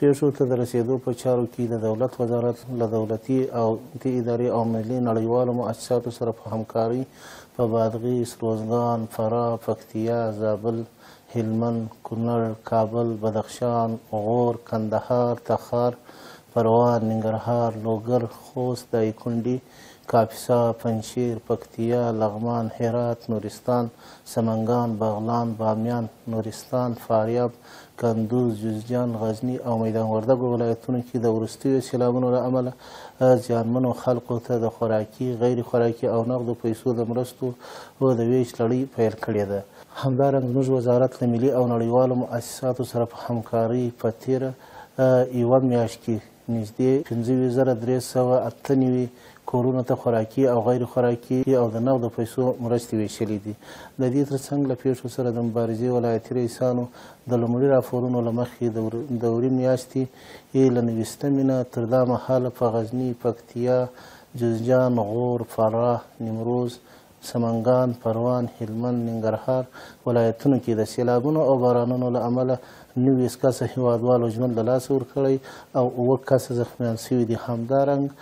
پېښو ته د رسېدو په چارو کې د دولت وزارت له دولتي او ادارې او ملي نړیوالو مؤسساتو سره په همکارۍ په بادغیس، روزګان، فراه، پکتیا، زابل، هلمند، کونړ، کابل، بدخشان، غور، کندهار، تخار، پروان، ننګرهار، لوګر، خوست، دایکنډي، کاپیسا، پنجشیر، پکتیا، لغمان، هرات، نورستان، سمنګان، بغلان، بامیان، نورستان، فاریاب، کندوز، جوزجان، غزني او میدان وردګو ولایتونو کې د وروستیو سیلابونو له امله زیانمنو خلکو ته د خوراکي، غیر خوراکي او نغدو پیسو د مرستو د ویش لړۍ پیل کړې ده. همدارنګه زموږ وزارت له ملي او نړیوالو مؤسساتو سره په همکارۍ په تېره یوه میاشت کې نږدې 25,398 کورونو ته خوراکي او غیر خوراکي او د نغدو پیسو مرستې ویشلې دي. د دې ترڅنګ له پېښو سره د مبارزې ولایتي رئیسانو د لومړي راپورونو له مخې د وري میاشتې له 29مې نه تر دا مهاله په غزني، پکتیا، جوزجان، غور، فراه، نیمروز، سمنګان، پروان، هلمند، ننګرهار ولایتونو کې د سیلابونو او بارانونو له امله 90 کسه هیوادوالو ژوند له لاسه ورکړی او 7 کسه زخمیان شوي دي. همدارنګه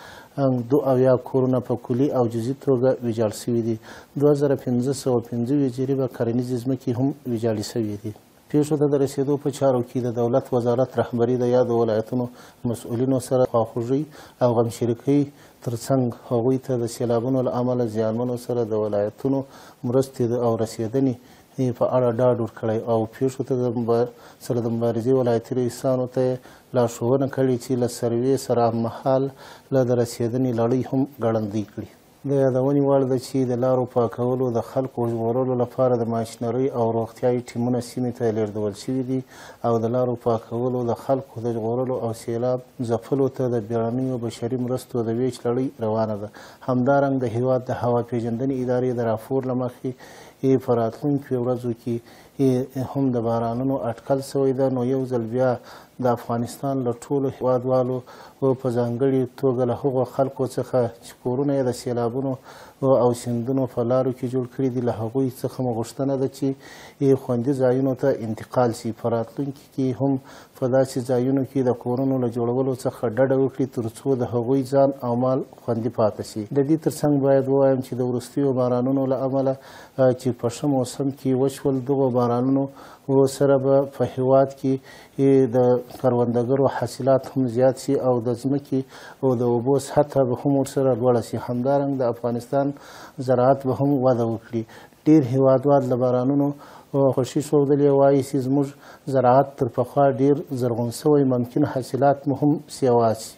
72 کورونه په کلي او جزئي توګه ویجاړ شوي دي. 2525 جریبه کرنیزې ځمکې هم ویجاړې شوې دي. پېښو ته د رسېدو په چارو کې د دولت وزارت رهبري د یادو ولایتونو مسؤلینو سره خواخوږۍ او غمشریکۍ ترڅنګ هغوی ته د سیلابونو له امله زیانمنو سره د ولایتونو مرستې او رسېدنې په اړه ډاډ ورکړی او پېښو ته سره د مبارزې ولایتي رئیسانو ته یې لارښوونه کړې چې له سروې سره هممهال له د رسېدنې لړۍ هم ګړندۍ کړي. د یادونې وړ ده چې د لارو پاکولو، د خلکو ژغورلو لپاره د ماشینرۍ او روغتیايي ټیمونه سیمې ته لېږدول شوي دي او د لارو پاکولو، د خلکو د ژغورلو او سیلاب ځپلو ته د بیړنیو بشري مرستو د ویش لړۍ روانه ده. همدارنګه د هیواد د هوا پېژندنې ادارې د راپور له مخې په راتلونکو ورځو کې هم د بارانونو اټکل شوی ده، نو یو ځل بیا د افغانستان له ټولو هیوادوالو په ځانګړي توګه له هغو خلکو څخه چې کورونه یې د سیلابونو او سیندونو په لارو کې جوړ کړي دي، له هغوی څخه مو غوښتنه ده چې خوندي ځایونو ته انتقال شي. په راتلونکي کې هم په داسې ځایونو کې د کورونو له جوړولو څخه ډډه وکړي ترڅو د هغوی ځان او مال خوندي پاتې شي. د دې ترڅنګ باید ووایم چې د وروستیو بارانونو له امله چې په ښه موسم کې وشول، دغو بارانونو سره به په هیواد کې د کروندګرو حاصلات هم زیات شي او د ځمکې او د اوبو سطحه به هم ورسره لوړه شي. همدارنګه د افغانستان زراعت به هم وده وکړي. ډېر هیوادوال له بارانونو خوښي ښودلې، وایي چې زموږ زراعت تر پخوا ډېر زرغون شوی، ممکن حاصلات مو هم سیوا شي.